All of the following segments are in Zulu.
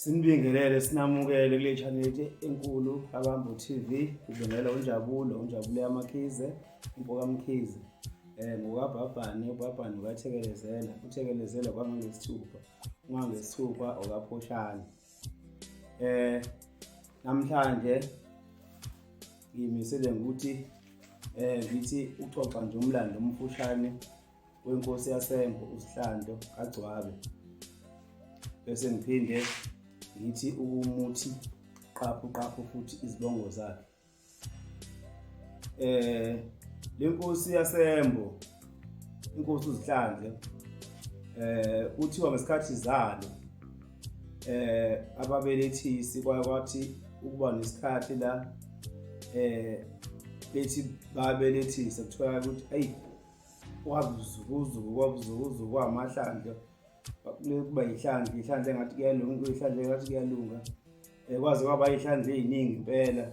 Sinibingelele sinamukele kule channel yethu enkulu kaBambo TV. Ubingelela uNjabulo, uNjabulo yaMakhize, imfo kaMkhize. Ngokabhabhane, ubhabhane ukathekelezela, uthekelezela kwangangesithupha, ungangesithupha okaphoshane. Namhlanje ngiyimisele ngokuthi ngithi uxoxa nje umlando omfushane wenkosi yaseMbo uSihlanhlo kaGcwabe, bese ngiphinde ngithi ukumuthi qaphu qaphu futhi izibongo zakhe. Lenkosi yaseMbo inkosi uZihlanhlo kuthiwa ngesikhathi zalo ababelethisi kwathi ukuba nesikhathi la bethi babelethise kuthiwa ukuthi eyi kwabuzukuzuku kwabuzukuzuku kwamahlandlo kuba yihlandla ihlandla engathi kuyalunga ihlandla engathi kuyalunga kwaze kwaba ihlandla eziningi impela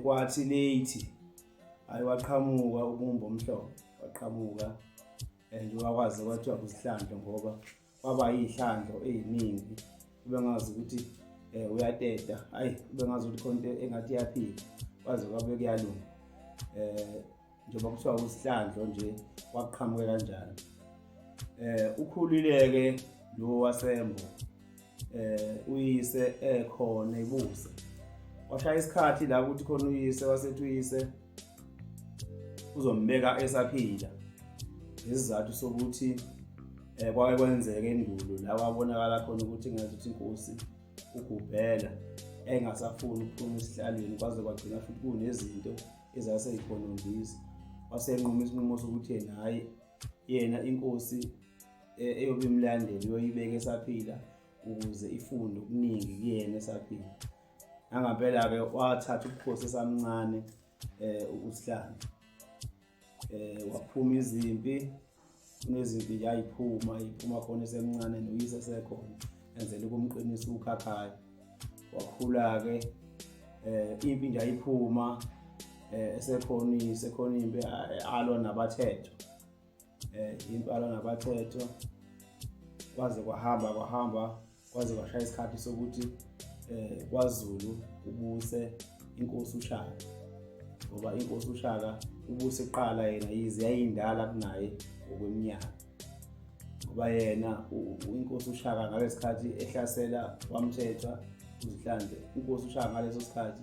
kwathi late hayi waqhamuka ubumbo omhlophe waqhamuka njengoba kwaze kwathiwa kuzihlandlo ngoba kwaba yihlandlo eziningi ubengazi ukuthi uyateta hayi ubengazi ukuthi khona into engathi iyaphila kwaze kwabe kuyalunga njengoba kuthiwa usihlandlo nje kwaqhamuke kanjalo. Ukhulileke lo waseMbo uyise ekhona ebusa, washaya isikhathi la ukuthi khona uyise wasethi uyise uzombeka esaphila ngesizathu sokuthi kwake kwenzeka endulo la kwabonakala khona ukuthi ngathi ukuthi inkosi ugubhela engasafuni ukuphuma esihlalweni kwaze kwagcina futhi kunezinto ezaseyikhonondisa wasenquma isinqumo sokuthi yena hhayi yena inkosi eyobe imlandela uyoyibeka esaphila ukuze ifunde okuningi kuyena esaphila. Nangampela-ke wathatha ubukhosi esamncane uSihlangu. Waphuma izimpi, kunezimpi nje ayiphuma iphuma khona esemncane noyise esekhona enzela ukumqinisa ukhakhayi. Wakhula-ke impi nje ayiphuma esekhona uyise khona impi alwa nabathethwa. Impi alwa nabathethwa kwaze kwahamba kwahamba kwaze kwashaya isikhathi sokuthi kwaZulu ubuse inkosi uShaka, ngoba inkosi uShaka ubuse kuqala yena yize yayindala kunaye ngokweminyaka, ngoba yena inkosi uShaka ngalesikhathi ehlasela kwaMthethwa uZihlanhlo, inkosi uShaka ngaleso sikhathi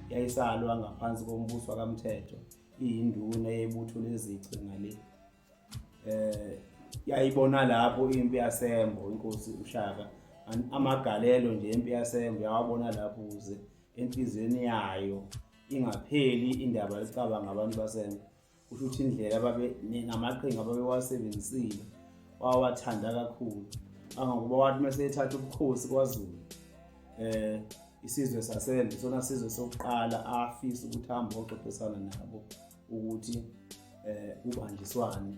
yayisalwa ngaphansi kombuso kaMthethwa, iyinduna yebutho lezichwe ngale. Yayibona lapho impi yaseMbo inkosi uShaka, amagalelo nje empi yaseMbo yawabona lapho ukuze enhliziyweni yayo ingapheli indaba yokucabanga abantu baseMbo. Kusho ukuthi indlela ababe namaqhinga ababewasebenzisile wawathanda kakhulu, kangangokuba wathi uma sethatha ubukhosi kwaZulu isizwe saseMbo sona sizwe sokuqala afisa ukuthi ahambe oxoxisana nabo ukuthi kubanjiswane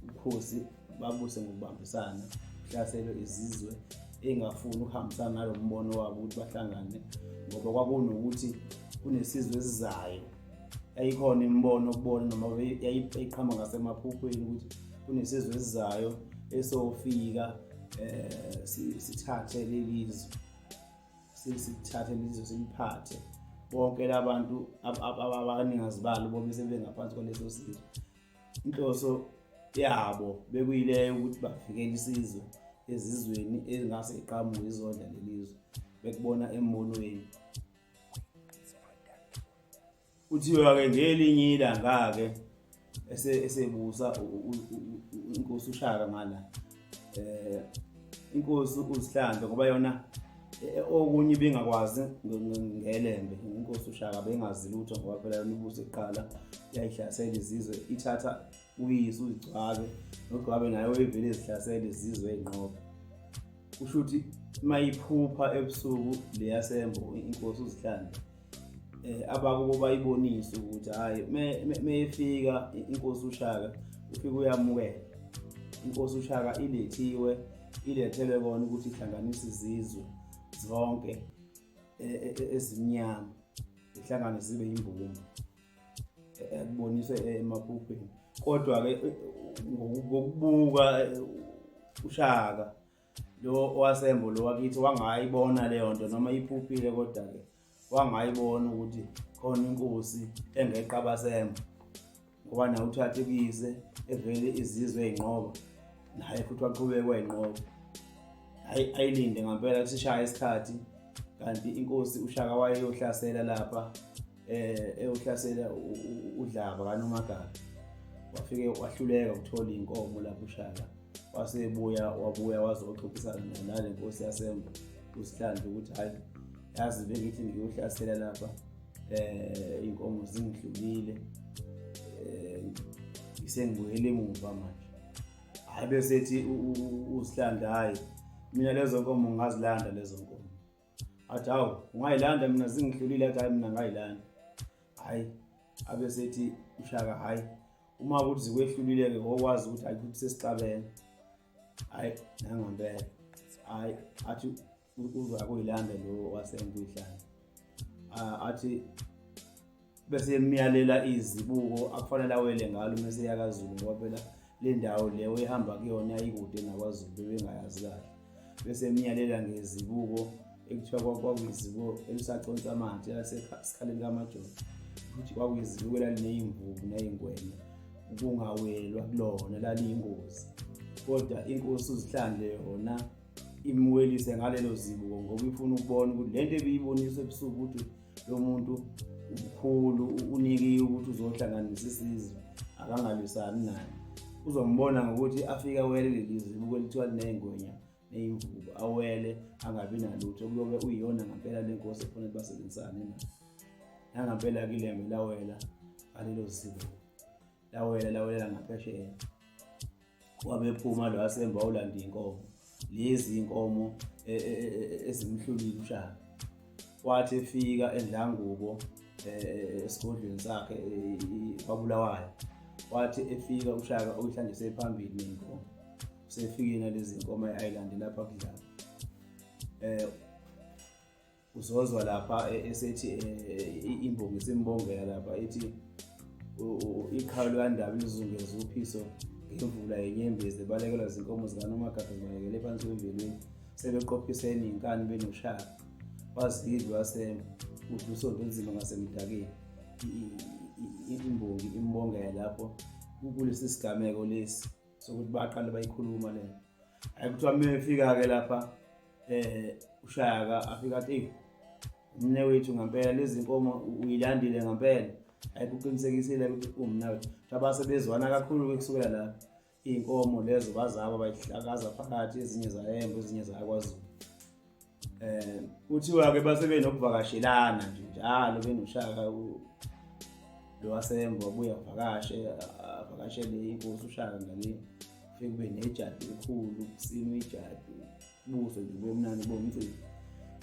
ubukhosi babuse ngokubambisana, kuhlaselwe izizwe engafuni ukuhambisana nalo mbono wabo ukuthi bahlangane, ngoba kwakunokuthi kunesizwe esizayo. Yayikhona imibono kubona noma yayiqhamuka ngasemaphuphweni ukuthi kunesizwe esizayo esofika sithathe lelizwe, sithathe lelizwe siliphathe bonke labantu abaningazi balo bobe sebengaphansi kwaleso sizwe. Inhloso yabo bekuyileyo ukuthi bavikele isizwe ezizweni ezingase iqhamuke izodla lelizwe, bekubona embonweni. Kuthiwa-ke ngelinye ilanga-ke esebusa inkosi uShaka ngala inkosi uZihlanhlo, ngoba yona okunye ibingakwazi ngelembe, inkosi uShaka bengazi lutho ngoba phela yona ibusa kuqala yayihlasela izizwe ithatha uyise uZigcwabe, noGcwabe naye wayevele ezihlasela izizwe ey'nqoba. Kusho ukuthi uma iphupha ebusuku leyasembo inkosi uZihlanhlo abakubo bayibonise ukuthi hhayi meyefika inkosi uShaka ufike uyamukela. Inkosi uShaka ilethiwe, ilethelwe kona ukuthi ihlanganise izizwe zonke ezimnyama, zihlangane zibe yimbumba, ekuboniswe emaphupheni. Kodwa-ke ngokubuka uShaka Lo owasembo lo wakithi wangayibona leyo nto noma iphuphile kodwa-ke wangayibona ukuthi khona inkosi engeqa abasembo ngoba naye uthathe kuyise evele izizwe ey'nqoba naye futhi waqhubeka wayinqoba. Hhayi ayilinde ngampela sishaya isikhathi kanti inkosi uShaka wayeyohlasela lapha eyohlasela uDlaba kaNomagabe. Wafike wahluleka ukuthola iy'nkomo lapho uShaka wasebuya wabuya wazoxoxisana nale nkosi yasembo uSihlandla ukuthi hhayi yazi bengithi ngiyohlasela lapha iy'nkomo zingihlulile sengibuyele emuva manje. Hhayi bese ethi uSihlandla hhayi mina lezo nkomo ngingazilanda lezo nkomo. Athi hawu ungayilanda mina zingihlulile, athi hhayi mina ngayilanda. Hhayi abe sethi uShaka hhayi uma ukuthi zikwehlulile-ke ngokwazi ukuthi hhayi ukuthi sesixabene. Hhayi nangampela hhayi athi uza kuyilanda lo wasembuyihlane athi bese emyalela izibuko akufanele awele ngalo uma eseya kaZulu ngoba phela le ndawo le oyihamba kuyona yayikude nakwaZulu bebengayazi kahle. Bese emyalela ngezibuko ekuthiwa kwakuyizibuko elisaconsa amanzi elasesikhaleni kaMajola ukuthi kwakuyizibuko elaliney'mvubu ney'ngwenya kungawelwa kulona laliyingozi. Kodwa inkosi uZihlandle yona imwelise ngalelo zibuko ngoba ifuna ukubona ukuthi lento ebiyiboniswa ebusuku ukuthi lo muntu mkhulu unikiwe ukuthi uzohlanganisa isizwe akangalwisani naye. Uzombona ngokuthi afike awele leli zibuko elithiwa liney'ngwenya ney'mvubu awele angabi nalutho kuyobe uyiyona ngampela le nkosi ekufanele basebenzisane nayo. Nangampela-ke ilembe lawela ngalelo zibuko lawela lawelela ngaphesheya. Wabephuma lo wasemba wawulanda iy'nkomo lezi iy'nkomo e, e, e, ezimhlulile uShaka. Wathi efika eNdlangubo esigodlweni sakhe kwaBulawayo, wathi efika uShaka uyihlanjise phambili ney'nkomo usefikile nalezi nkomo e-island lapha kudlala Uzozwa lapha esethi imbongi isimbongela lapha ethi iqhawe likaNdaba lizungeza uphiso ngemvula yenyembezi ebalekelwa zinkomo zikaNomagada zibalekele phansi kwemvelweni sebeqophisene inkani benoShaka wazidla wasemba udla usonto olunzima ngasemdakeni. Imbongi imbongela lapho kulesi sigameko lesi sokuthi baqale bayikhuluma le nto. Hhayi kuthiwa uma efika-ke lapha uShaka afika athi eyi umnewethu ngampela lezi nkomo uyilandile ngampela. Hhayi kuqinisekisile ukuthi uwumnewethu. Kuthiwa base bezwana kakhulu-ke kusukela lapho. Iy'nkomo lezo bazaba bayihlakaza phakathi ezinye zayembo ezinye zayakwaZulu. Kuthiwa-ke base benokuvakashelana nje njalo benoShaka lo wasembo abuye avakashe avakashele inkosi uShaka ngale kufike kube nejadi elikhulu kusinwe ijadi kubuswe nje kube mnandi kube umcimbi.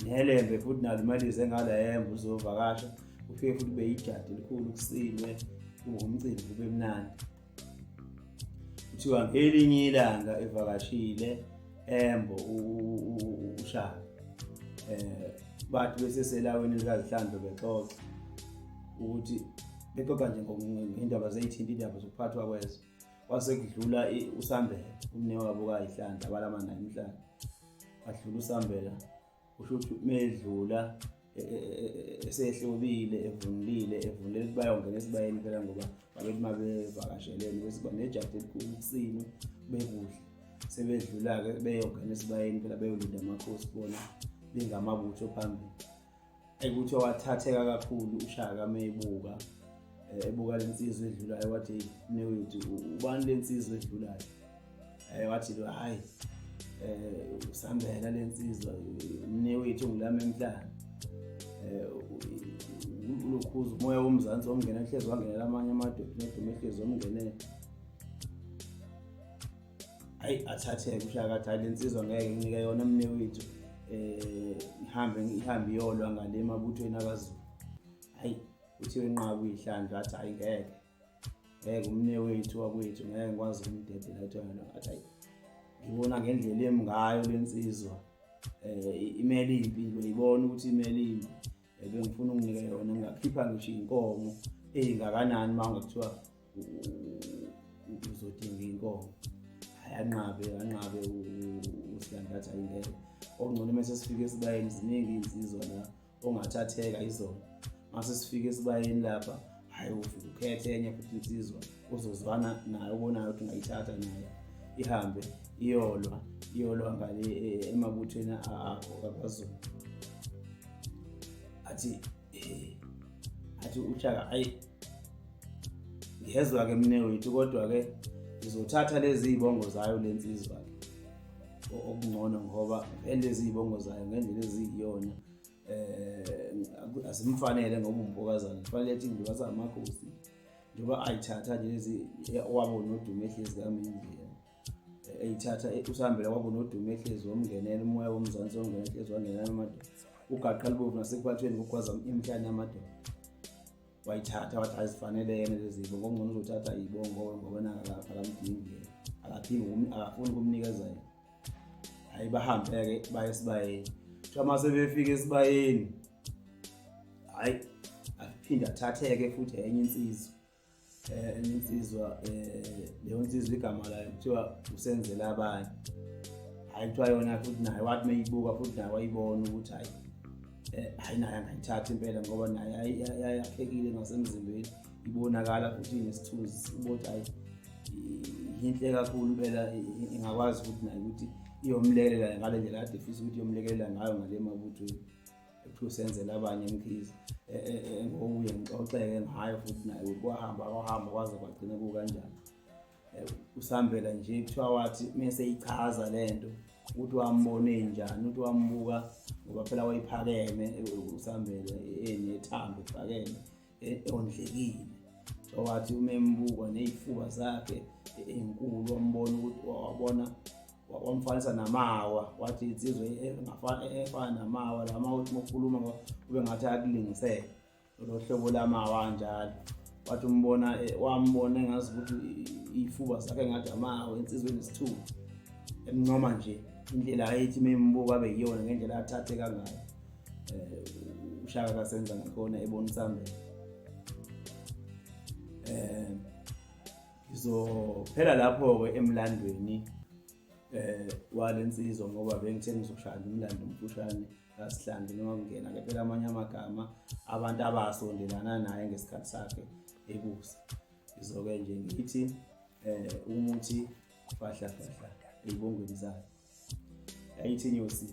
Nelembe futhi nalo uma lize ngala embo uzovakasha kufike futhi kube ijadi elikhulu kusinwe kube umcimbi kube mnandi. Kuthiwa ngelinye ilanga evakashile embo uShaka bathi beseselawini likaZihlandlo bexoxa ukuthi bexoxa nje ngendaba zeyithinta indaba zokuphathwa kwezwe. Kwase kudlula uSambela umnewabo kaYihlandla abalama naye emhlane. Wadlula uSambela kusho ukuthi medlula esehlobile evunulile evunulele ukuthi bayongena esibayeni phela ngoba babethi uma bevakashelene bese kuba nejadi elikhulu kusinwe bekuhle. Sebedlula-ke beyongena esibayeni phela beyolinda amakhosi bona bengamabutho phambili. Ekuthi wathatheka kakhulu uShaka mebuka ebuka lensizwa edlulayo wathi mnewethu ubani lensizwa edlulayo? Wathi lo hhayi usambela lensizwa umnewethu ongulama emhlane. Ulokhuza umoya womzansi wamngena hlezi wangenela amanye amadoda nodumo ehlezi wamngenela. Hayi athatheke uShaka athi hayi lensizwa ngeke nginike yona mnewethu ihambe ihambe iyolwa ngale emabuthweni akaZulu. Hayi uthiwe inqaba uYihlandla athi hayi ngeke ngeke umnewethu wakwethu ngeke ngikwazi ukumdedela athi yona athi hayi ngibona ngendlela emi ngayo lensizwa imele impi ngiyibona ukuthi imele impi bengifuna unginike yona ngingakhipha ngisho inkomo eyingakanani uma kuthiwa uzodinga inkomo. Ayanqabe anqabe uSihlangu athi ayingeke. Okungcono uma sesifika esibayeni ziningi iy'nsizwa la ongathatheka izona. Mase sifika esibayeni lapha hhayi ufike ukhethe enye futhi insizwa uzozwana nayo obonayo ukuthi ungayithatha nayo ihambe iyolwa iyolwa ngale e, emabuthweni akho kaKwaZulu. Athi eh, athi uShaka ayi ngiyezwa-ke mina wethu kodwa-ke ngizothatha lezi iy'bongo zayo le nsizwa-ke okungcono ngoba vele lezi iy'bongo zayo ngendlela eziyiyona eh asimfanele ngoba umbokazana kufanele ethi njengoba samakhosi njengoba ayithatha nje lezi wabo nodumo ehlezi kamenzi eyithatha usihambela kwabo nodumo ehlezi womngenela umoya womzansi womngena ehlezi wangenela amadoda ugaqa libovu nasekuphathweni kugwaza imihlane yamadoda wayithatha wathi azifanele yena lezi zibongo ngcono uzothatha iy'bongo ngoba akamdingi yena akadingi akafuni ukumnikeza yena hhayi bahambe-ke baye esibayeni kuthiwa uma sebefika esibayeni hhayi aphinde athatheke futhi enye insizwa eh enye insizwa eh leyo nsizwa igama layo kuthiwa usenzela abanye hayi kuthiwa yona futhi naye wathi meyibuka futhi naye wayibona ukuthi hayi eh hayi naye angayithatha impela ngoba naye yayakhekile ngasemzimbeni ibonakala futhi inesithunzi ubothi hayi yinhle kakhulu impela ingakwazi futhi naye ukuthi iyomlekelela ngale ndlela kade ifisa ukuthi iyomlekelela ngayo ngale mabuthweni ekuthiwa usenzela abanye emkhize e, e, e, ngokuye ngixoxeke ngayo futhi naye ukuthi kwahamba kwahamba kwaze kwagcina kukanjani usambela nje kuthiwa wathi mese ichaza lento ukuthi wambone njani ukuthi wambuka ngoba phela wayiphakeme usambele enethambo ephakeme ondlekile wathi uma embuka ney'fuba zakhe ey'nkulu wambona ukuthi wabona wamfanisa namawa wathi insizwa efana namawa la mawa uthi uma ukhuluma kube ngathi ayakulingisela lolo hlobo lamawa anjalo wathi umbona eh, wambona engazi ukuthi iy'fuba zakhe ngathi amawa insizwa enesithupha emncoma nje indlela ayethi uma embuka abe yiyona ngendlela athatheka ngayo um ushaka kasenza ngakhona ebona usambela um Ngizophela lapho-ke emlandweni eh walensizwa ngoba bengithe ngizoshaya umlando omfushane kaSihlangu noma kungena ke phela amanye amagama abantu abasondelana naye ngesikhathi sakhe ebusa. Ngizoke nje ngithi eh umuthi fahla fahla eyibongweni zayo. Yayithi inyosi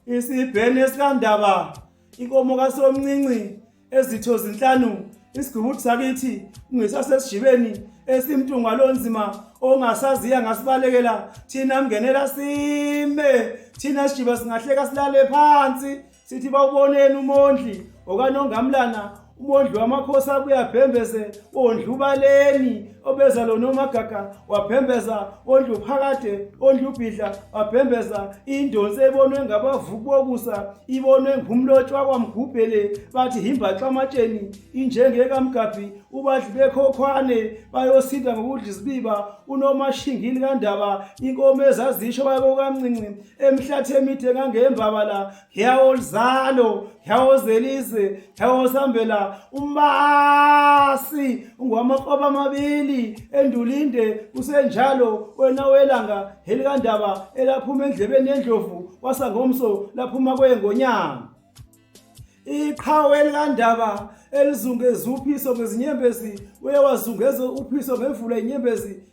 isibhene sikandaba inkomo kasomncinci ezitho zinhlanu isigubuthu sakithi ungesasesijibeni esimntungwa lonzima ongasaziya ngasibalekela thina mngenela sime thina sijiba singahleka silale phansi sithi bawuboneni umondli okanongamlana umondli wamakhosi abuye abhembeze ondla ubaleni obeza lo nomagaga wabhembeza ondla uphakade ondla ubhidla wabhembeza indonsi ebonwe ngabavuki bokusa ibonwe ngumlotshwa kwamgubhele bathi himbaxa amatsheni injengekamgabhi ubadli bekhokhwane bayosinda ngokudla izibiba unomashingini kandaba inkomo ezazisho bakokamncinci emhlathi emide kangembabala ngiyawolizalo ngiyawozelize ngiyawosambela umbasi ungwamakroba amabili endulinde kusenjalo wena welanga elikandaba elaphuma endlebeni yendlovu kwasangomso laphuma kwengonyama iqhawe elikandaba elizungeza uphiso ngezinyembezi uye wazungeza uphiso ngemvula inyembezi.